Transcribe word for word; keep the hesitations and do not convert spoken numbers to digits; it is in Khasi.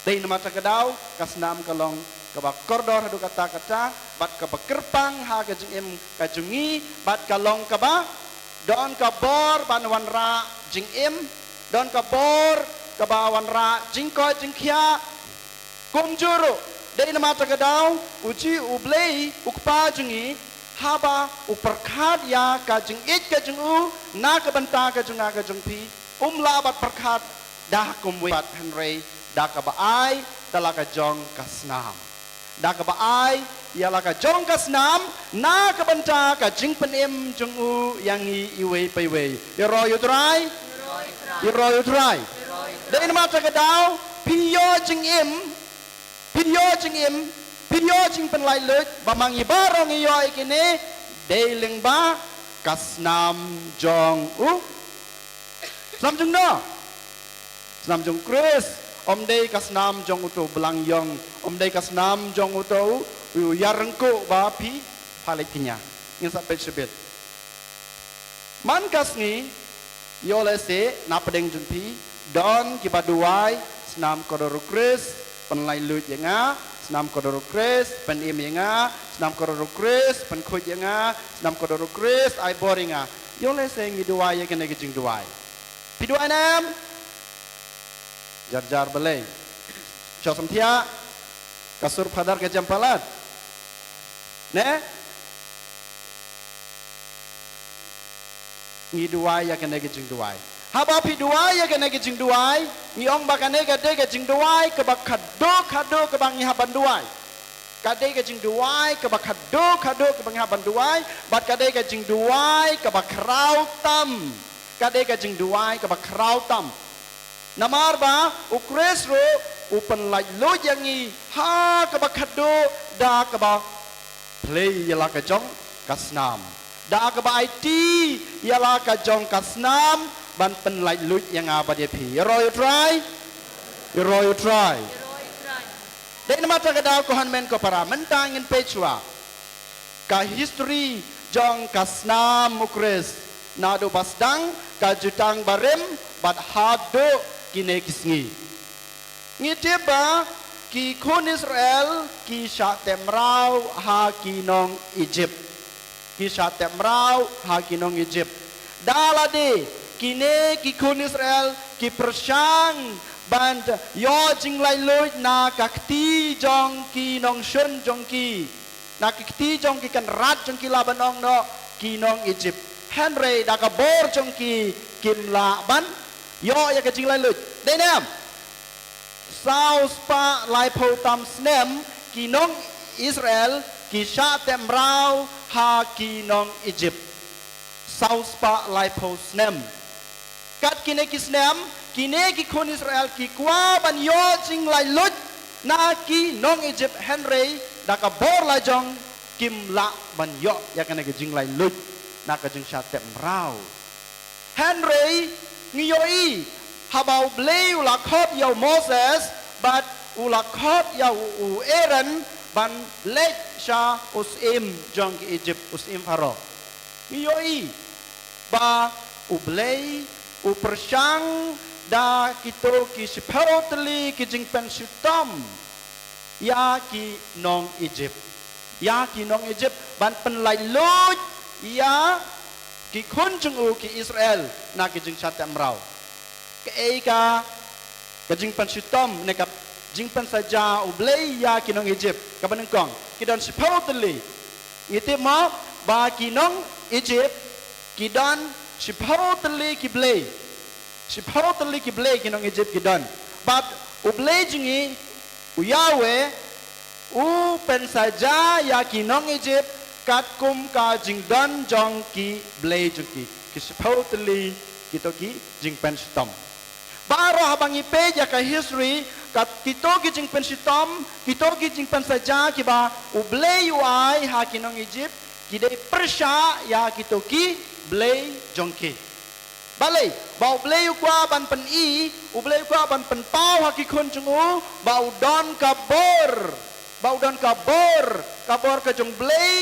Dei namar kata ka daw ka snam ka long kaba kordor haduh katta katta, bad kaba kyrpang ha ka jingim ka jong ngi, bad ka long kaba don ka bor ban wanrah jingim, don ka bor kaba wanrah jingkoit jingkhiah. Kumjuh ruh, dei namar kata ka daw, u Jisu U Blei, U Kpa jong ngi, haba u pyrkhat ïa ka jingïeit ka jong u na ka bynta ka jong nga ka jong phi, um lah ban pyrkhat da kumwei pat, hynrei da kaba ai da la ka jong ka snam. Da kaba ai ïa la ka jong ka snam na ka bynta ka jingpynim jong u ïa ngi iwei pa iwei. Ïaroh ïa U Trai. Ïaroh ïa U Trai. Dei namar kata ka daw, phi ïoh jingim, phi ïoh jingim, phi ïoh jingpynlait luid, ba ma ngi baroh ngi ïoh ïa kine, dei lyngba ka snam jong u. Snam jong no? Snam jong Khrist. Ym dei ka snam jong uto u blang ïong, ym dei ka snam jong uto u ïaryngkuh ba phi pha leit kñia. Ngin sa peit shibit. Man ka sngi, ïoh lehse na pdeng jong phi don kiba duwai, snam kordor u Khrist, pynlait luid ïa nga, snam kordor u Khrist, pynim ïa nga, snam kordor u Khrist, pynkhuid ïa nga, snam kordor u Khrist, ai bor ïa nga. Ïoh lehse ngi duwai ïa kane ka jingduwai. Phi duwai ne em? Jar jar balei? Shu samthiah. Ka sur phadar ka jem palat. Ne? Ngi duwai ïa kane ka jingduwai. Haba phi duwai ïa kane ka jingduwai, ngi ong ba kane ka dei ka jingduwai kaba khadduh khadduh kaba ngi hap ban duwai. Ka dei ka jingduwai kaba khadduh khadduh kaba ngi hap ban duwai, bad ka dei ka jingduwai kaba khraw tam. Ka dei ka jingduwai kaba khraw tam. Namar ba u Khrist ruh u pynlait luid ïa ngi ha kaba khadduh da kaba plie ïa la ka jong ka snam. Da kaba aiti ïa la ka jong ka snam ban pynlait luid ïa nga bad ïa phi. Ïaroh ïa U Trai. Ïaroh ïa U Trai. Dei namar kata ka daw ko hynmen ko para, mynta ngin peit shuwa ka history jong ka snam u Khrist, naduh ba sdang ka Jutang Barim bad haduh kine ki sngi. Ngi tip ba ki khun Israel ki shah tep mraw ha ki nong Ijipt. Ki shah tep mraw ha ki nong Ijipt. Da lade kine ki khun Israel ki pyrshang ban ïoh jinglaitluid na ka kti jong ki nongshun jong ki, na ki kti jong ki kynrad jong ki, lah ban ong noh ki nong Ijipt. Hynrei da ka bor jong ki kim lah ban ïoh ïa ka jinglaitluid. Dei ne em? Saw spah laiphew tam snem ki nong Israel ki shah tep mraw ha ki nong Ijipt. Saw spah laiphew snem. Kat kine ki snem, kine ki khun Israel ki kwah ban ïoh jinglaitluid na ki nong Ijipt, hynrei da ka bor la jong kim lah ban ïoh ïa kane ka jinglaitluid na ka jingshah tep mraw. Hynrei ngi ïohi haba U Blei u la khot ïa u Moses bad u la khot ïa u, u Aaron ban leit sha u syiem jong ki Ijipt, u syiem Pharaoh. Ngi ïohi ba U Blei u pyrshang da kito ki shiphew tylli ki jingpynshitom ïa ki nong Ijipt. Ïa ki nong Ijipt ban pynlaitluid ïa ki khun jong u ki Israel na ki jingshah tep mraw. Kaei ka, ka jingpynshitom ne ka jingpynsaja U Blei ïa ki nong Ijipt? Kaba nyngkong, ki don shiphew tylli. Ngi tip mo ba ki nong Ijipt ki don shiphew tylli ki blei. Shiphew tylli ki blei ki nong Ijipt ki don. Bad U Blei jong ngi, u Yahweh, u pynsaja ïa ki nong Ijipt katkum ka jingdon jong ki blei jong ki. Ki shiphew tylli kito ki jingpynshitom. Baroh haba ngi peit ïa ka history, kat kito ki jingpynshitom, kito ki jingpynsaja kiba U Blei u ai ha ki nong Ijipt, ki dei pyrshah ïa kito ki blei jong ki. Balei? Ba U Blei u kwah ban pyni, U Blei u kwah ban pynpaw ha ki khun jong u ba u don ka bor, ba u don ka bor, ka bor ka jong U Blei